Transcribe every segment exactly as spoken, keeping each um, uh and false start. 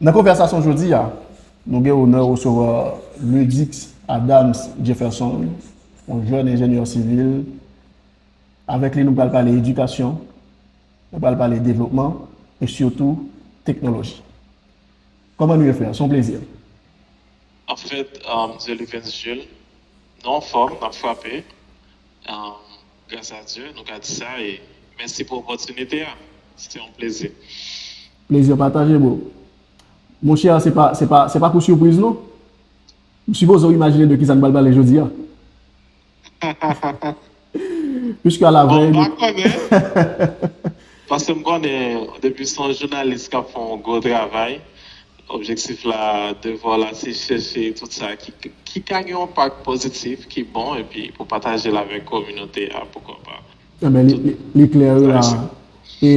Nan konvèsasyon jodi a, nou gen onè resevwa Ludix Adams Jefferson, yon jèn enjenyè sivil. Avèk li, nou pral pale edikasyon, nou pral pale devlopman e sitou teknoloji. Kòman nou ye, frè? Se yon plezi. Anfèt, um, Zelivens Jules, nou anfòm, n ap frape. Um, gras a Dye, nou ka di sa, e mèsi pou opòtinite a. Se yon plezi. Plezi pataje, bro. Monchè, se pa, se pa, se pa pou sipriz, non. M sipoze w imajine de kisa n pral pale jodi a. Puisque à la veille. Bon, m pa konnen. Paske m konnen, depi se yon jounalis k ap fè yon gwo travay, objektif la, devwa la, se chèche tout sa ki, ki ka gen yon enpak pozitif, ki bon, epi pou pataje l avèk kominote a, poukwa pa. Enben, li, li, li klè la. E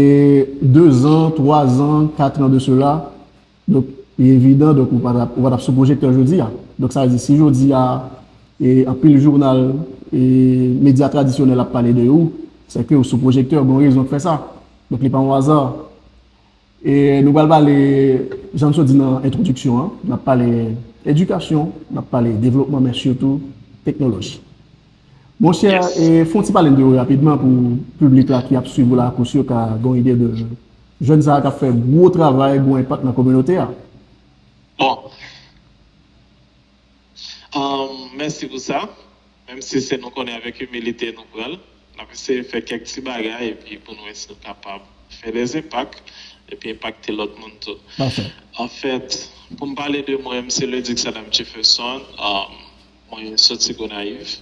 dezan, twazan, katran de sela, donk, li evidan, donk, ou pa t ap, ou pa t ap sou pwojektè jodi a. Donk, sa vle di, si jodi a, e, anpil jounal, e, medya tradisyonèl ap pale de ou, se ke ou sou pwojektè, gen yon rezon k fè sa. Donk, li pa yon aza. E nou pral pale, jan m sot di nan entwodiksyon an, n ap pale edikasyon, n ap pale devlopman, men sitou teknoloji. Monchè, e, fè yon ti pale n de ou rapidman pou piblik la ki ap swiv ou la, pou yo ka gen yon ide de jèn sa a k ap fè gwo travay, gwo enpak nan kominote a. Bon. Um, mèsi pou sa. Menm si se nou konnen avèk imilite nou pran l, n ap eseye fè kèk ti bagay epi pou nou wè si nou kapab fè de enpak epi enpakte lòt moun tou. Anfèt, pou m pale de mwen, m se Ludix Adams Jefferson, um, mwen soti Gonayiv.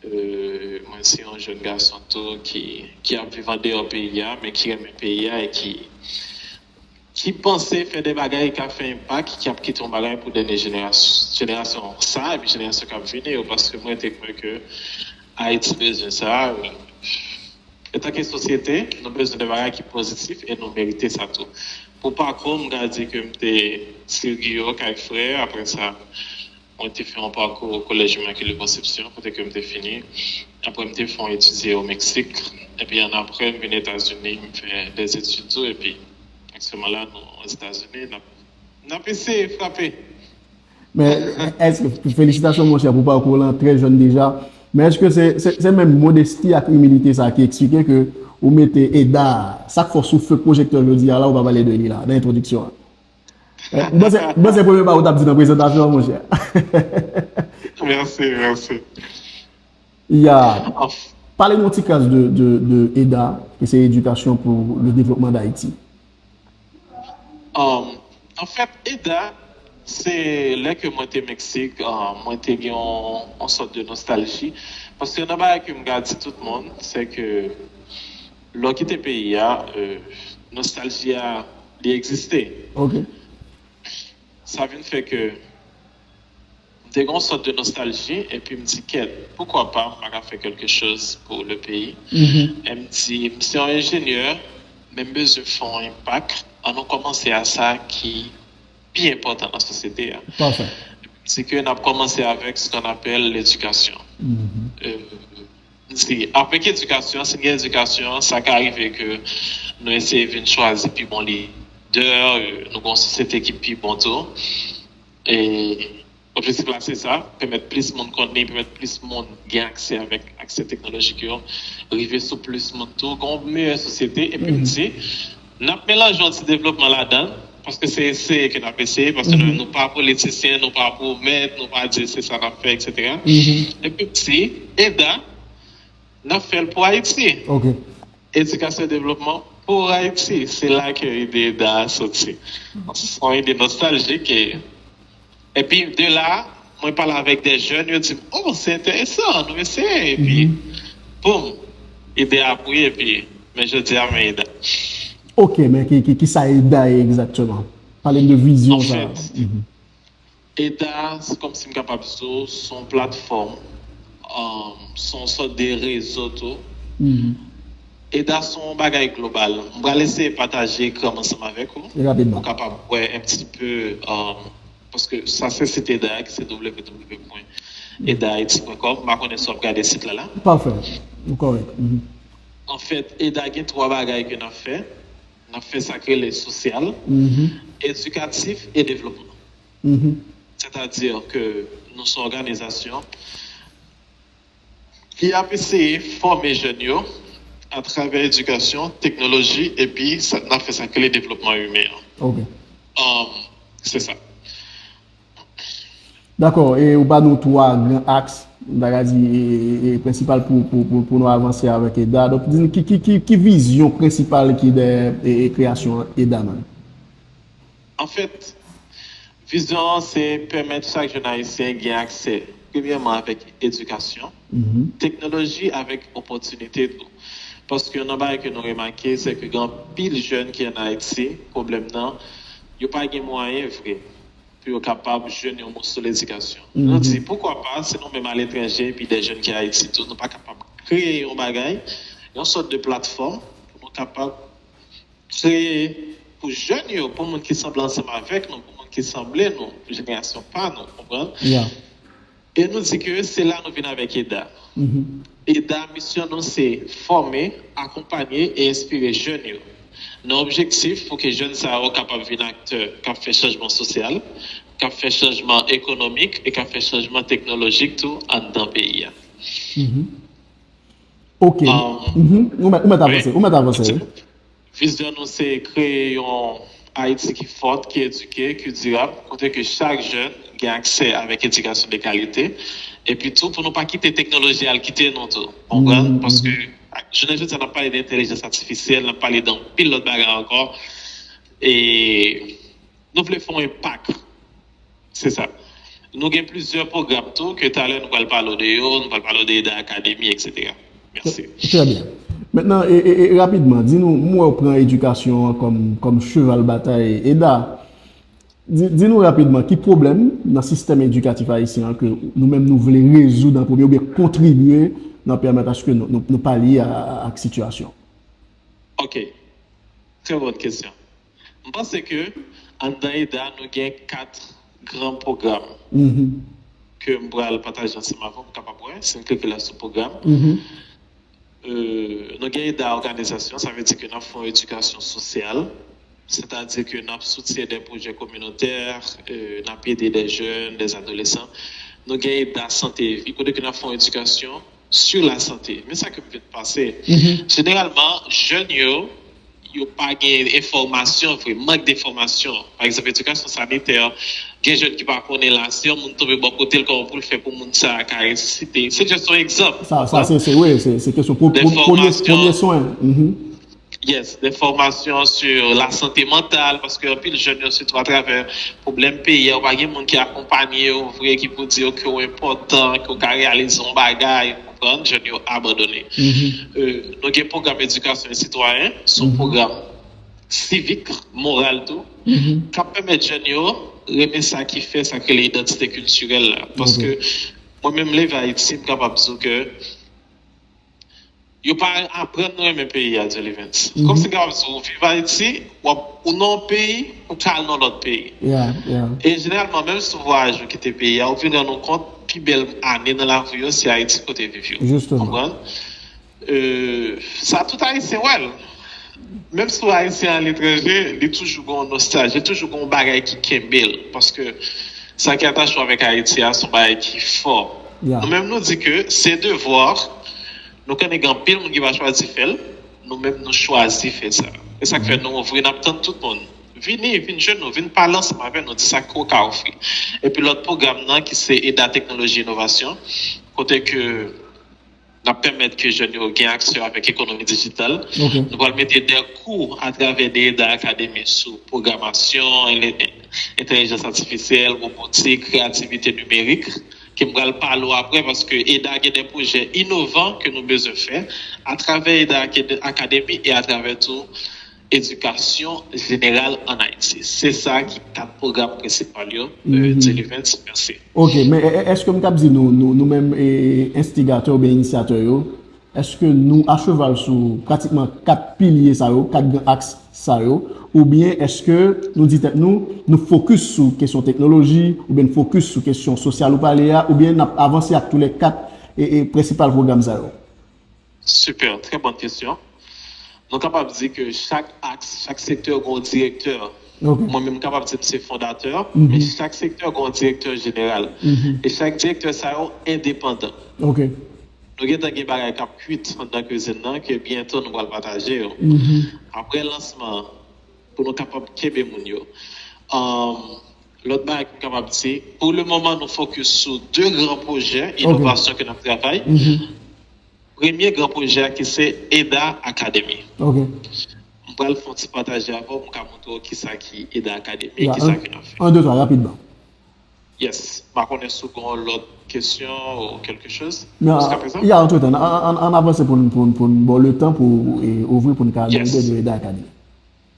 Euh, mwen se yon jèn gason tou ki, ki ap viv andeyò peyi a, men ki renmen peyi a e ki, ki panse fè de bagay ki ka fè enpak, ki ap kite yon bagay pou dènye jenerasyon, jenerasyon sa a, epi jenerasyon k ap vini yo, paske mwen te kwè ke Ayiti bezwen sa. Antanke sosyete, nou bezwen de bagay ki pozitif e nou merite sa tou. Pou pakou, m ka di ke m te Silguyo, kay frè, apre sa, mwen te fè yon pakou o Collège Immaculée Conception, kote ke m te fini. Apre, m te fè yon etidye o Meksik. Epi, annapre, m vin Etazini, m fè de etid tou. Epi, aktyèlman la, nou Ozetazini, n ap, n ap eseye frape. Men, èske, felisitasyon, monchè, pou pakou w lan, trè jèn deja. Men èske se, se, se menm modesti ak imilite sa ki eksplike ke ou mete Eda, sa k fè w sou feu pwojektè jodi a la, ou pa pale de li la, nan entwodiksyon an? Eh, m panse, m panse premye bagay ou t ap di nan prezantasyon an, monchè. Mèsi, mèsi. Ya. Pale nou yon ti kras de, de, de Eda, ki se Éducation pour le Développement d'Haïti. Um, anfèt, Eda, se lè ke mwen te Meksik, uh, mwen te gen yon, yon sòt de nostalji. Paske nan bagay ke m ka di tout moun, se ke lè w kite peyi a, euh, nostalji a, li egziste. Ok. Sa vin fè ke m te gen yon sòt de nostalji, epi m di, kèt, poukwa pa, m pa ka fè quelque chose pour le pays. E m di, m se yon enjenyè, men m bezwen fè yon enpak, ann nou kòmanse a sa ki pi enpòtan nan sosyete a. Pafè. M di ke n ap kòmanse avèk ce qu'on appelle l'éducation. Euh, Si, avèk edikasyon, si n gen edikasyon, sa ka rive ke nou eseye vin chwazi pi bon lidè, nou gen yon sosyete ki pi bon tou. E objektif la se sa, pèmèt plis moun konnen, pèmèt plis moun gen aksè avèk aksè teknolojik yo, rive sou plis moun tou, gen yon meyè sosyete, epi m di, n ap melanje yon ti devlopman ladan l, paske se eseye ke n ap eseye, paske nou, nou pa politisyen, nou pa pwomèt, nou pa di se sa n ap fè, etsetera. Epi m di, Eda, n ap fè l pou Ayiti. Ok. Edikasyon e devlopman pou Ayiti. Se la ke ide Eda a soti. Se yon ide nostaljik. E, epi de la, mwen pale avèk de jèn, yo di m, oh, se enteresan, nou eseye. Epi, boum, ide a pouri, epi, men jodi a, men Eda. Ok, men ki, ki, ki sa Eda ye egzakteman? Pale m de vizyon sa. Anfèt, Eda, se kòmsi m kapab di w, se yon platfòm, um, se yon sòt de rezo tou. Eda se yon bagay global. M pral eseye pataje ekran m ansanm avèk ou. E rapidman. Ou kapab wè un petit peu, um, paske sa se sit Eda a ki se W W W pwen Eda Haiti pwen com. M pa konnen si w ap gade sit la la. Pafè. Ou kòrèk. Anfèt, Eda gen twa bagay ke n ap fè. N ap fè sa k rele sosyal. éducatif et développement. Sètadi ke nou se yon òganizasyon ki ap eseye fòme jèn yo atravè edikasyon, teknoloji, epi sa, n ap fè sa k rele devlopman imen an. Ok. Um, se sa. Dakò, e ou ba nou twa gran aks, m ta ka di, e, e, e, prensipal pou, pou, pou, pou nou avanse avèk EDA. Donk, di nou ki, ki, ki, ki vizyon prensipal ki dèyè e, e, kreyasyon EDA menm? Anfèt, vizyon an se pèmèt chak jèn ayisyen gen aksè, premyèman avèk edikasyon, teknoloji avèk opòtinite tou. Paske yon nan bagay ke nou remake, se ke gen anpil jèn ki ann Ayiti, pwoblèm nan, yo pa gen mwayen vre pou yo kapab jwenn yon moso ledikasyon. Nou di, poukwa pa, si nou menm aletranje, epi de jèn ki Ayiti tou, nou pa kapab kreye yon bagay, yon sòt de platfòm pou nou kapab kreye pou jèn yo, pou moun ki sanble ansanm avèk nou, pou moun ki sanble nou, pou jenerasyon pa nou, konprann? Yeah. E nou di ke se la nou vin avèk EDA. EDA, misyon nou se fòme, akonpanye e enspire jèn yo. Nan objektif pou ke jèn sa yo kapab vin aktè k ap fè chanjman sosyal, k ap fè chanjman ekonomik e k ap fè chanjman teknolojik tou anndan peyi a. Ok. Ou mèt ou mèt avanse, ou mèt avanse, wi. Vizyon nou se kreye yon Ayiti ki fòt, ki edike, ki dirab, kote ke chak jèn gen aksè avèk edikasyon de kalite. Epi tou, pou nou pa kite teknoloji al kite nou tou. Konprann? Paske jounen jodi a, n ap pale de entèlijans atifisyèl, n ap pale de anpil lòt bagay ankò. E nou vle fè yon enpak. Se sa. Nou gen plizyè pwogram tou, ke talè nou pral pale w de yo, nou pral pale w de EDA Academy, etsetera. Mèsi. Trè byen. Mentnan, e, e, e, rapidman, di nou, m wè w pran edikasyon an kòm, kòm cheval batay EDA. Di, di nou rapidman, ki pwoblèm nan sistèm edikatif ayisyen an ke nou menm nou vle rezoud an premye oubyen kontribye nan pèmèt aske nou, nou, nou palye a, a, ak sitiyasyon? Ok. Trè bòn kesyon. M panse ke anndan EDA, nou gen kat gran pwogram ke m pral pataje ansanm avè w, m kapab wè, si n klike la sou pwogram. Euh, nou gen EDA òganizasyon, sa vle di ke n ap fè yon edikasyon sosyal, sètadi ke n ap soutyen de pwojè kominotè, euh, n ap ede de jèn, de adolesan. Nou gen EDA sante, kote ke n ap fè yon edikasyon sur la santé. Men sa ke m vin pase. Jeneralman, jèn yo, yo pa gen enfòmasyon vre, mank de enfòmasyon. Pa egzanp, edikasyon sanitè, gen jèn ki pa konnen la, si yon moun tonbe bò kote l, kòman pou l fè pou moun sa a ka resisite. Se just yon egzanp. Sa, sa se, se, wi, se, se kesyon pou, pou, premye, premye swen. Yes, de fòmasyon sur la santé mentale, paske anpil jèn yo, sitou atravè pwoblèm peyi a, yo pa gen moun ki akonpanye yo vre, ki pou di yo ke w enpòtan, ke w ka reyalize yon bagay, konprann, jèn yo abandone. Euh, nou gen pwogram edikasyon sitwayen, se yon pwogram sivik, moral tou, k ap pèmèt jèn yo renmen sa ki fè, sa k rele idantite kiltirèl la. Paske mwen menm leve Ayiti, m kapab di w ke yo pa aprann nou renmen peyi a, Dyelivens. Kòmsi m kapab di w, ou viv Ayiti, w ap, ou nan yon peyi, ou ka al nan lòt peyi. Yeah, yeah. E jeneralman, menm si w vwayaje, ou kite peyi a, ou vin rann ou kont, pi bèl ane nan lavi w, se Ayiti kote viv yo. Jisteman. Konprann? Euh, sa tout Ayisyen wè l. Menm si w Ayisyen aletranje, li toujou gen yon nostalji, li toujou gen yon bagay ki kenbe l. Paske sa ki atache w avèk Ayiti a, se yon bagay ki fò. Yeah. Nou menm nou di ke se devwa, nou konnen gen anpil moun ki pa chwazi fè l, nou menm nou chwazi fè sa. E sa k fè nou ouvri, n ap tann tout moun. Vini, vin jwenn nou, vin pale ansanm avè nou, di sa ke w ka ofri. Epi lòt pwogram nan ki se EDA Teknoloji Inovasyon, kote ke n ap pèmèt ke jèn yo gen aksè avèk ekonomi dijital. Ok. Nou pral mete de kou atravè de EDA Academy sou pwogramasyon, ele-, entèlijans atifisyèl, wobotik, kreyativite nimerik, ke m pral pale w apre, paske EDA gen de pwojè inovan ke nou bezwen fè atravè EDA Acad-, Academy e atravè tou edikasyon jeneral ann Ayiti. Se sa ki kat pwogram prensipal yo, euh, Dyelivens. Mèsi. Ok, men e-, e-, èske m kab di nou, nou, nou menm, e, enstigatè oubyen inisyatè yo, èske nou acheval sou pratikman kat pilye sa yo, kat gran aks sa yo, oubyen èske nou di tèt nou, nou fokis sou kesyon teknoloji, oubyen nou fokis sou kesyon sosyal ou pale a, oubyen n ap avanse ak toulèkat e, e prensipal pwogram sa yo? Super, trè bòn kesyon. Nou kapab di ke chak aks, chak sektè gen yon direktè Ok. Mwen menm, m kapab di m se fondatè, men chak sektè gen yon direktè jeneral. E chak direktè sa yo endepandan. Ok. Nou gentan gen bagay k ap kwit anndan kwizin nan ke byento nou pral pataje yo. Apre lansman an, pou nou kapab kenbe moun yo. Um, lòt bagay ke m kapab di, pou le moman, nou fokis sou de gran pwojè inovasyon ke n ap travay. Premye gran pwojè a ki se Eda Academy. M pral fè yon ti pataje avè w, m ka montre w kisa ki Eda Academy e kisa ke n ap fè. An de twa, rapidman. Yes. M pa konnen si w gen yon lòt kesyon ou quelque chose. Jiskaprezan. Ya, antretan, an, an, an avanse pou n, pou n, pou n ba w letan pou e, ouvri pou n ka gen ide de Eda Academy.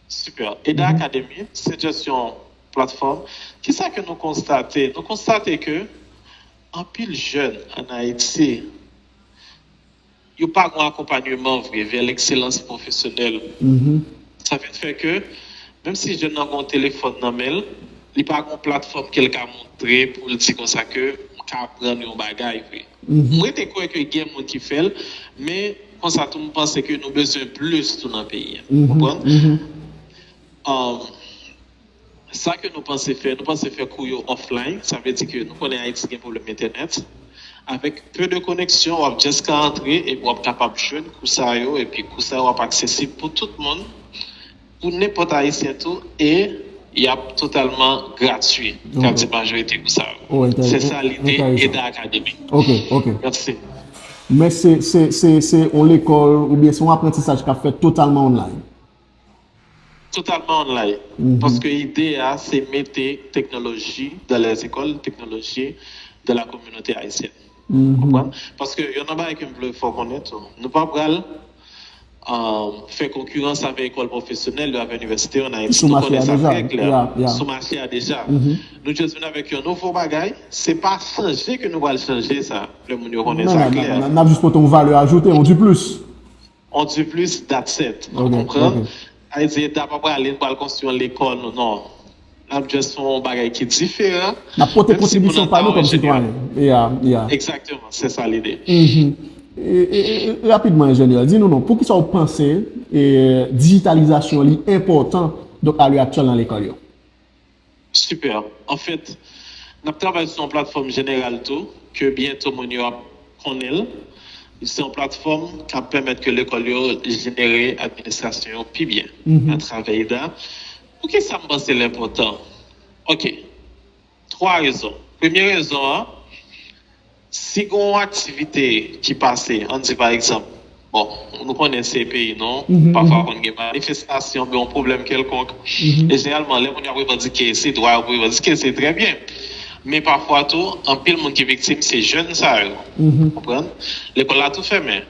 Super. Eda Academy, se just yon platfòm. Kisa ke nou konstate? Nou konstate ke anpil jèn ann Ayiti, yo pa gen akonpanyeman vre vè lekselans pwofesyonèl. Sa vin fè ke, menm si jèn nan gen yon telefòn nan men l, li pa gen yon platfòm ke l ka montre pou l di konsa ke m ka aprann yon bagay vre. M rete kwè ke gen moun ki fè l, men konsa tou, m panse ke nou bezwen plis tou nan peyi a. Konprann? Um, sa ke nou panse fè, nou panse fè kou yo offline, sa vle di ke nou konnen Ayiti gen pwoblèm entènèt. Avèk peu de koneksyon, w ap just ka antre epi w ap kapab jwenn kou sa yo, epi kou sa yo ap aksesib pou tout moun, pou nenpòt Ayisyen tou, e y ap totalman gratui, ka di majorite kou sa yo. Se sa lide Eda Academy. Ok, ok. Mèsi. Men se, se, se, se yon lekòl oubyen se yon aprantisaj k ap fèt totalman online? Totalman online. Paske ide a, se mete teknoloji dans les écoles, technologie dans la communauté haïtienne. Konprann? Paske youn nan bagay ke m vle fè w konnen tou, nou pa pral, um, fè konkirans avèk ekòl pwofesyonèl yo, avèk inivèsite yo ann Ayiti. Nou konnen sa trè klè. Sou mache a deja. Nou just vin avèk yon nouvo bagay. Se pa chanje ke nou pral chanje sa. Lè moun yo konnen sa klè. N ap jis pote yon valè ajoute, yon di plis. On di plis, that's it. Ou konprann? Sa vle di, Eda pa prale, n pral konstwi yon lekòl, nou, non. N ap just fè yon bagay ki diferan. N ap pote kontribisyon pa nou kòm sitwayen. Yeah, yeah. Egzakteman, se sa lide. E, e, e, e, rapidman, enjenyè, di nou non, poukisa w panse e, dijitalizasyon li enpòtan, donk, a lè aktyèl nan lekòl yo? Super. Anfèt, n ap travay sou yon platfòm jeneral tou, ke byento moun yo ap konnen l. Se yon platfòm k ap pèmèt ke lekòl yo jenere administrasyon yo pi byen atravè Eda. Poukisa m panse l enpòtan? Ok. Twa rezon. Premye rezon an, si gen yon aktivite ki pase, ann di pa egzanp, bon, nou konnen se peyi nou, pafwa konn gen manifestasyon, gen yon pwoblèm kèlkonk, e jeneralman, lè moun yo ap revandike, se dwa yo pou revandike, se trè byen. Men pafwa tou, anpil moun ki viktim, se jèn sa yo. Konprann? Lekòl la tou fèmen.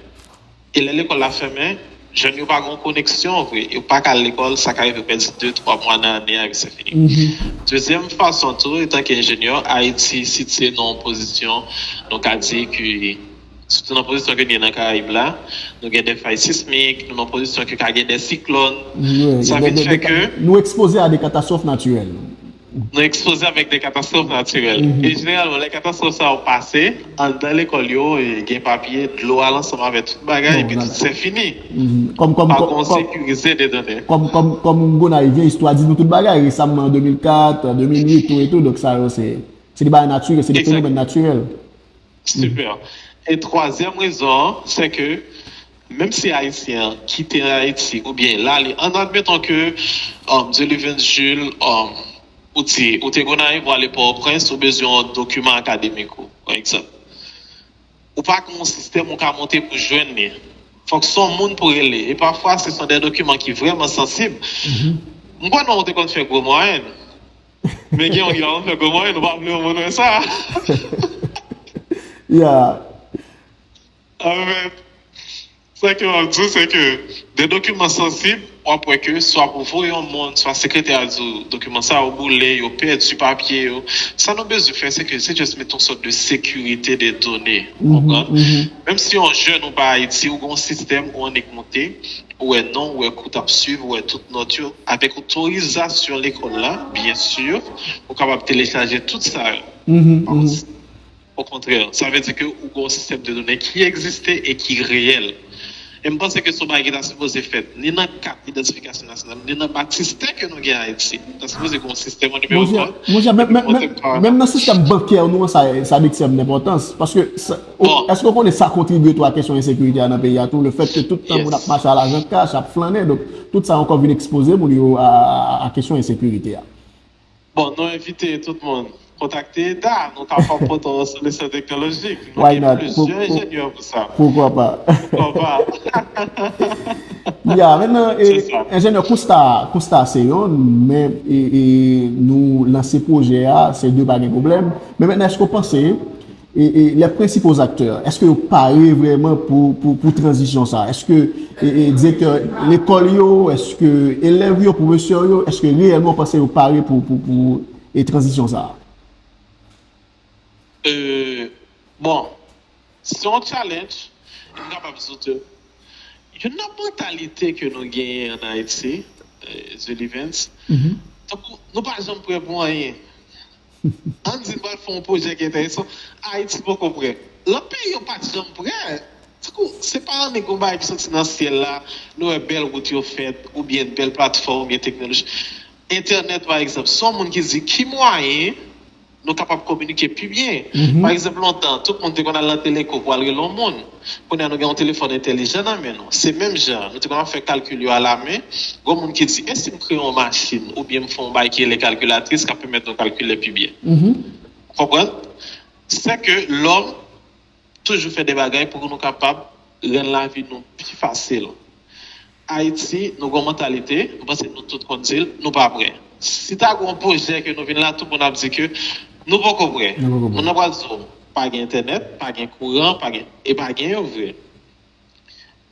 E lè lekòl la fèmen, jèn yo pa gen yon koneksyon vre. Yo pa ka al lekòl, sa ka rive pèdi de, twa mwa nan ane a, epi se fini. Dezyèm fason tou, etanke enjenyè, Ayiti sitiye nan yon pozisyon, nou ka di ke, sitou nan pozisyon ke n ye nan Karayib la, nou gen de fay sismik, nou nan pozisyon ke ka gen de siklòn. Sa vin fè ke nou ekspoze a de katastwòf natirèl. Nou ekspoze avèk de katastwòf natirèl. E jeneralman, lè katastwòf sa yo pase, anndan lekòl yo, e gen papye, dlo al ansanm avèk tout bagay, epi tout se fini. Pa gen sekirize de done. Kòm, kòm, kòm Gonayiv, istwa di nou tout bagay, resamman, an de mil kat, an de mil uit, tou e tou, donk sa yo, se, se de bagay natirèl, se de fenomèn natirèl. Super. E twazyèm rezon an, se ke menm si Ayisyen an kite Ayiti oubyen l ale, ann admeton ke, um, Dieuliven Jules, um, ou di, ou te Gonayiv, ou ale Pòtoprens, ou bezwen yon dokiman akademik ou, pa egzanp. Ou pa gen yon sistèm ou ka monte pou jwenn li. Fòk se yon moun pou rele. E pafwa, se son de dokiman ki vrèman sansib. M konnen ou te konn fè gwo mwayèn. Men gen yon ki pa konn fè gwo mwayèn, nou pa vle yon moun wè sa. Yeah. Anfèt, sa ke m ap di w, se ke de dokiman sansib, w ap wè ke swa pou voye yon moun, swa sekretè a di w dokiman sa yo boule, yo pèdi papye yo. Sa nou bezwen fè, se ke se just mete yon sòt de sekirite de done. Ou konprann? Menm si yon jèn ou pa Ayiti, ou gen yon sistèm ou annik monte, ou wè non, ou wè kou t ap swiv, ou wè tout nòt yo. Avèk otorizasyon lekòl la, byen si, ou kapab telechaje tout sa yo. Okontrè, sa vle di ke ou gen yon sistèm de done ki egziste e ki reyèl. E m panse ke se yon bagay ki ta sipoze fèt, ni nan kat idantifikasyon nasyonal, ni nan batistè ke nou gen Ayiti. Ta sipoze gen yon sistèm, yon nimewo kòd. Monchè, monchè, menm, menm, menm, menm nan sistèm bankè nou an, sa, sa de ekstrèm enpòtans. Paske, sa, ou, èske w konnen sa kontribye tou a kesyon ensekirite a nan peyi a tou? Lefètke tout tan moun ap mache a lajan kach, ap flannen, donk, tout sa ankò vin ekspoze moun yo a, a, a kesyon ensekirite a. Bon, nou envite tout moun kontakte Eda, nou kapab pote yon solisyon teknolojik. Nou gen plizyè enjenyè pou sa. Poukwa pa? Poukwa pa? Ya, mentnan, e, enjenyè, konsta, konsta se yonn, men e, e, nou lanse pwojè a, se de, pa gen pwoblèm. Men mentnan, èske w panse e, e, les principaux acteurs, èske yo pare vrèman pou, pou, pou tranzisyon sa? Èske e, e, direktè lekòl yo, èske elèv yo, pwofesè yo, èske reyèlman w panse yo pare pou, pou, pou e, tranzisyon sa? Euh, bon, se yon challenge, m kapab di w, youn nan mantalite ke nou genyen ann Ayiti, euh, Zulivens, tankou nou pa janm prè pou anyen. Ann di n pral fè yon pwojè ki enteresan. Ayiti poko prè. Lòt peyi yo pa t janm prè. Tankou, se pa annik yon bagay ki soti nan syèl la, nou wè bèl wout yo fèt, oubyen bèl platfòm, oubyen teknoloji. Entènèt, pa egzanp, se yon moun ki di ki mwayen nou kapab kominike pi byen. Pa egzanp, lontan, tout moun te konn al nan teleko pou al rele yon moun. Kounye a, nou gen yon telefòn entèlijan nan men nou. Se menm jan, nou te konn ap fè kalkil yo alamen. Gon moun ki di, e si m kreye yon machin oubyen m fè yon bagay ki rele kalkilatris k ap pèmèt nou kalkile pi byen? Konprann? Sèke lòm toujou fè de bagay pou nou kapab rann lavi nou pi fasil. Ayiti, nou gen yon mantalite, m panse nou tout konn di l, nou pa prè. Si ta gen yon pwojè ke nou vin la, tout moun ap di ke nou poko prè. Moun nan pral di w, pa gen entènèt, pa gen kouran, pa gen, e pa gen yo vre.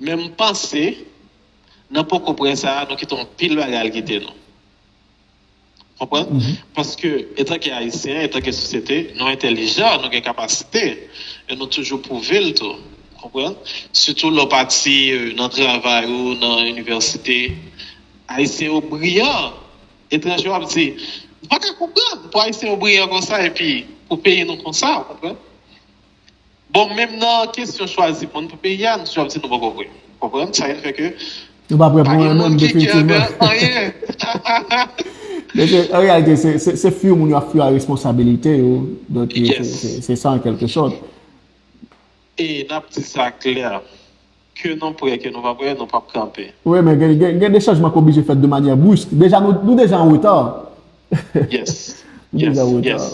Men m panse, nan poko prè sa a, nou kite yon pil bagay al kite nou. Konprann? Paske, etanke Ayisyen, etanke sosyete, nou entèlijan, nou gen kapasite, e nou toujou pwouve l tou. Konprann? Sitou lè w pati, euh, nan travay ou, nan inivèsite. Ayisyen yo briyan, etranje yo ap di, "M pa ka konprann pou Ayisyen yo briyan konsa, epi pou peyi nou konsa," w konprann? Bon, menm nan kesyon chwazi moun pou peyi a, nou toujou ap di nou poko prè. Konprann? Sa vin fè ke nou pa prè pou anyen menm, definitivman. Anyen. Men se, an reyalite, se, se, se few moun yo ap few a responsabilite yo. Donk, se, se, se sa, an kèlke sòt. E n ap di sa klè, ke nou prè, ke nou pa prè, nou p ap kanpe. Wi, men gen, gen, gen de chanjman k oblije fèt de manyè brisk. Deja, nou, nou deja an reta. Yes. Nou deja an reta.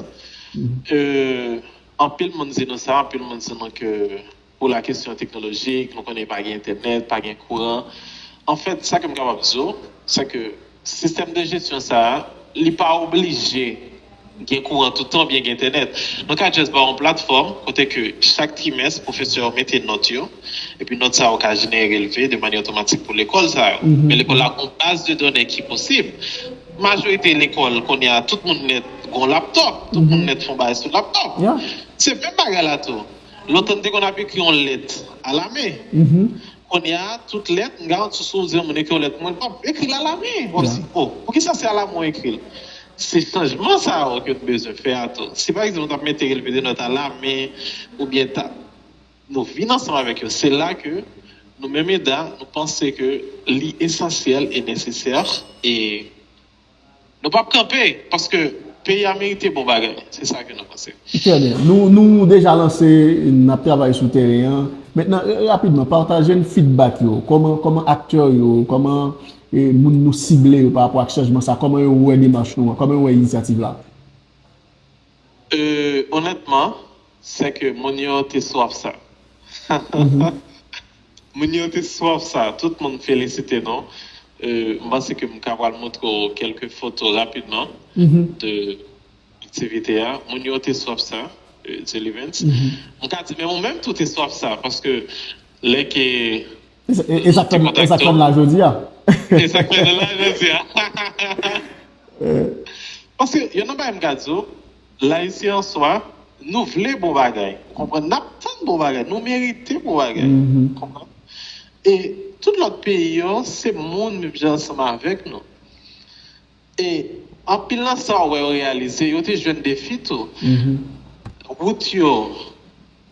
Euh, anpil moun di nou sa, anpil moun di nou ke pou la kesyon teknolojik, nou konnen pa gen entènèt, pa gen kouran. Anfèt, sa ke m kapab di w, se ke sistèm de jesyon sa a, li pa oblije gen kouran tout tan, oubyen gen entènèt. Nou ka just ba w yon platfòm kote ke chak trimès, pwofesè yo mete nòt yo, epi nòt sa yo ka jenere relve de manyè otomatik pou lekòl sa yo. Men lekòl la gon baz de done ki posib. Majorite lekòl, kounye a, tout moun nèt gon laptòp, tout moun nèt fè yon bagay sou laptòp. Se menm bagay la tou. Lontan, n te konn ap ekri yon lèt alamen. Kounye a, tout lèt, m garanti w, si w di yon moun ekri yon lèt pou mwen, l p ap ekri l alamen. W ap di, "O, poukisa se alamen w ekri l?" Se chanjman sa yo ke n bezwen fè a tou. Si, pa egzanp, nou t ap mete relve de nòt alamen, oubyen ta, nou vin ansanm avèk yo, se la ke nou menm Eda, nou panse ke li esansyèl e nesesè, e nou p ap kanpe, paske peyi a merite bon bagay. Se sa ke nou panse. Trè byen. Nou, nou deja lanse, n ap travay sou teren an. Mentnan, e, rapidman, pataje n feedback yo. Kòman, kòman aktè yo, kòman, e, moun nou sible yo pa rapò ak chanjman sa, kòman yo wè demach nou an, kòman yo wè inisyativ la? Euh, onètman, se ke moun yo te swaf sa. Moun yo te swaf sa. Tout moun felisite nou. Euh, m panse ke m ka pral montre w kèlke foto rapidman de aktivite a. Moun yo te swaf sa, euh, Zulivens. M ka di, men ou menm tou te swaf sa, paske lè ke e, e, e sa k fè n la jodi a. E sa k fè n la jodi a. Paske, youn nan bagay m ka di w, Ayisyen an swa, nou vle bon bagay. Ou konprann? N ap tann bon bagay. Nou merite bon bagay. Konprann? E tout lòt peyi yo, se moun menm jan ansanm avèk nou. E anpil nan sa w wè yo reyalize, yo te jwenn defi tou. Wout yo,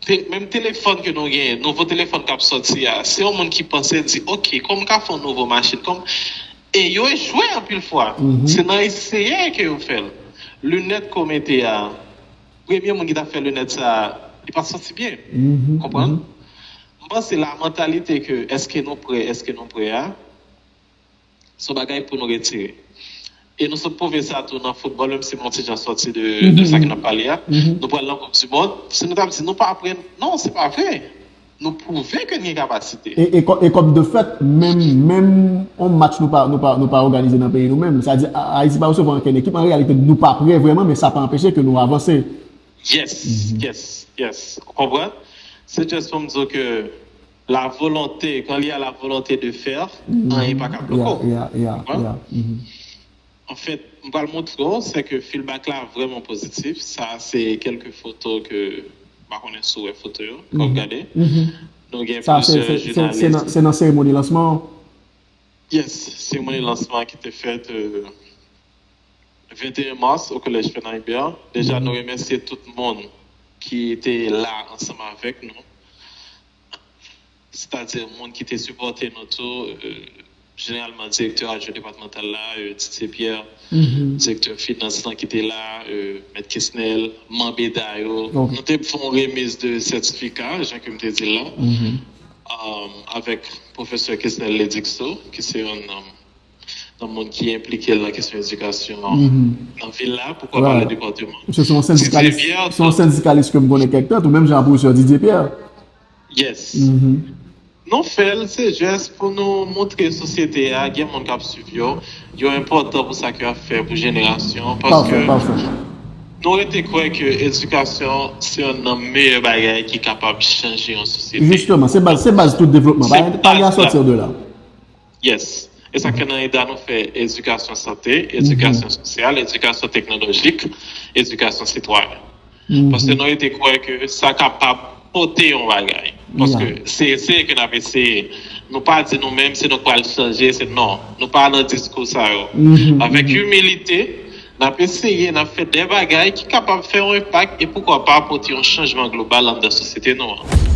Te, menm telefòn ke nou genyen, nouvo telefòn k ap sòti a, se yon moun ki panse di, "Ok, kòman m ka fè yon nouvo machin?" Kòm, e yo echwe anpil fwa. Se nan eseye ke yo fè l. Linèt ke w mete a, premye moun ki t ap fè linèt sa a, li pa t sòti byen. Konprann? M panse la mantalite ke èske nou prè, èske nou prè a, se yon bagay pou nou retire. E nou sot pwouve sa tou nan foutbòl, menm si m yon ti jan sòti de, de sa ke n ap pale a. Nou pral nan Koup di Mond. Si nou t ap di nou pa prè, non, se pa vre. Nou pwouve ke n gen kapasite. E, e, kò- e kòm de fèt, menm, menm yon match nou pa, nou pa, nou pa òganize nan peyi nou menm. Sa di, A- Ayiti pa resevwa ankenn ekip. An reyalite, nou pa prè vrèman, men sa pa anpeche ke nou avanse. Yes, yes, yes. Ou konprann? Se just pou m di w ke la volonté, quand il y a la volonté de faire, anyen pa ka bloke w. Konprann? An fèt, m pral montre w, se ke feedback la vrèman pozitif. Sa, se kèlke foto ke, m pa konnen si w wè foto yo, ke w ap gade. Nou gen plizyè jounalis. Sa, se, se, se, se nan, se nan seremoni lansman an? Yes, seremoni lansman ki te fèt, euh, venteyen mas o Collège Fernand Hubert. Deja, nou remèsye tout moun ki te la ansanm avèk nou. Sètadi, moun ki te sipòte nou tou, euh, jeneralman, direktè adjwen depatmantal la, euh, Didier Pierre, direktè finans lan ki te la, euh, Mèt Kesnel, manm EDA yo. Nou te fè yon remiz de sètifika, jan ke m te di l la, euh, avèk pwofesè Kesnel Ledixo, ki se yon, euh, nan moun ki enplike l nan kesyon edikasyon nan vil la, poukwa pa le depatman. Misye se yon sendikalis, se yon sendikalis ke m konnen kèk tan, tou menm jan ak pwofesè Didier Pierre. Yes. Nou fè l, se jès pou nou montre sosyete a, gen moun k ap swiv yo, yo enpòtan pou sa ke y ap fè pou jenerasyon, paske nou rete kwè ke edikasyon se youn nan meyè bagay ki kapab chanje yon sosyete. Jisteman, se baz, se baz tout devlopman. Pa, pa gen a sòti de la. Yes. E sa k fè nan EDA nou fè edikasyon sante, edikasyon sosyal, edikasyon teknolojik, edikasyon sitwayen. Paske nou rete kwè ke sa kapab pote yon bagay. Paske se eseye ke n ap eseye. Nou pa di nou menm se nou k pral chanje, se non. Nou pa nan diskou sa yo. Avèk imilite, n ap eseye, n ap fè de bagay ki kapab fè yon enpak e poukwa pa pote yon chanjman global anndan sosyete nou an.